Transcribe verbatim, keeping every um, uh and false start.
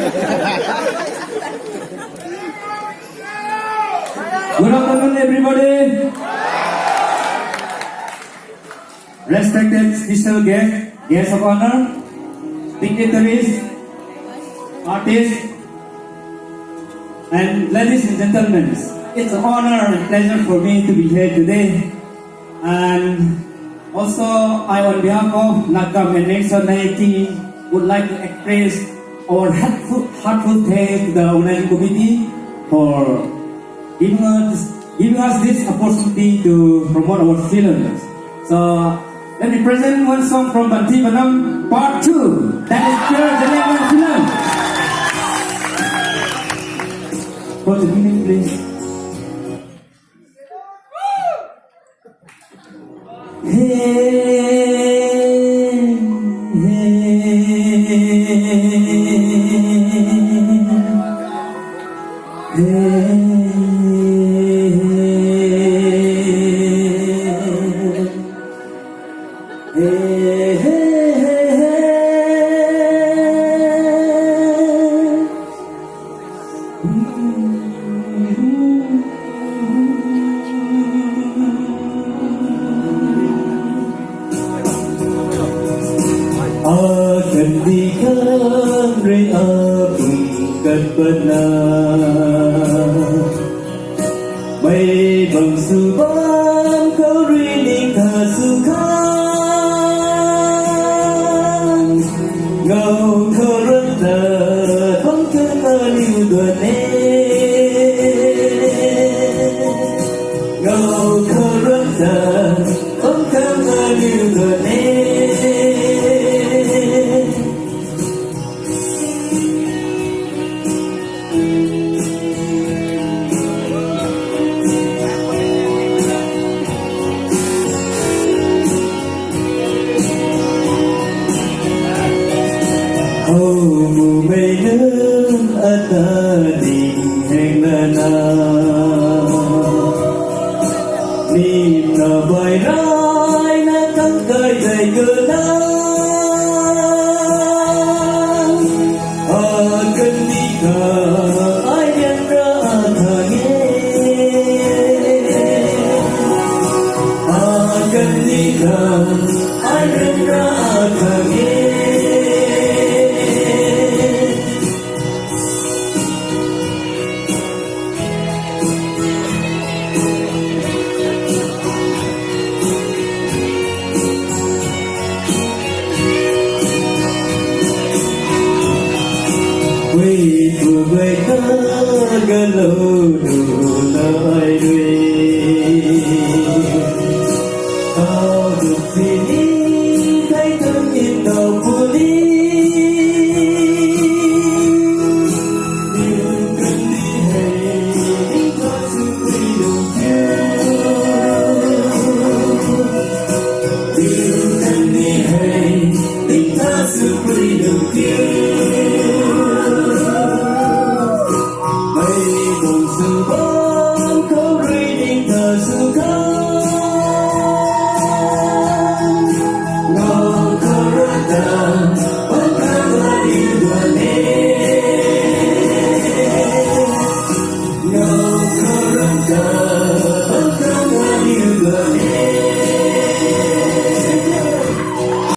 Good afternoon, everybody. Respected special guest, guests of honor, dignitaries, artists, and ladies and gentlemen, it's an honor and pleasure for me to be here today. And also, I, on behalf of Nakam and Nengson Naiti, would like to express our heartful, heartful thanks to the organizing committee for giving us, giving us this opportunity to promote our films. So, let me present one song from Banti Banam Part two, that is Pure Genuine Film. For the minute, please. Akandih khang rui apum kat patna, mei bang sw bam khou rui ni kha sw khang, ngau khou rui ta bam khang aniu duan e. Ngau khou rui ta bam khang aniu duan e. Hou mumei nunc ata ding heng lana, nina bai rayna kang kai kai gana. Akandih khang ai ryanra athang e. Akandih khang ai ryanra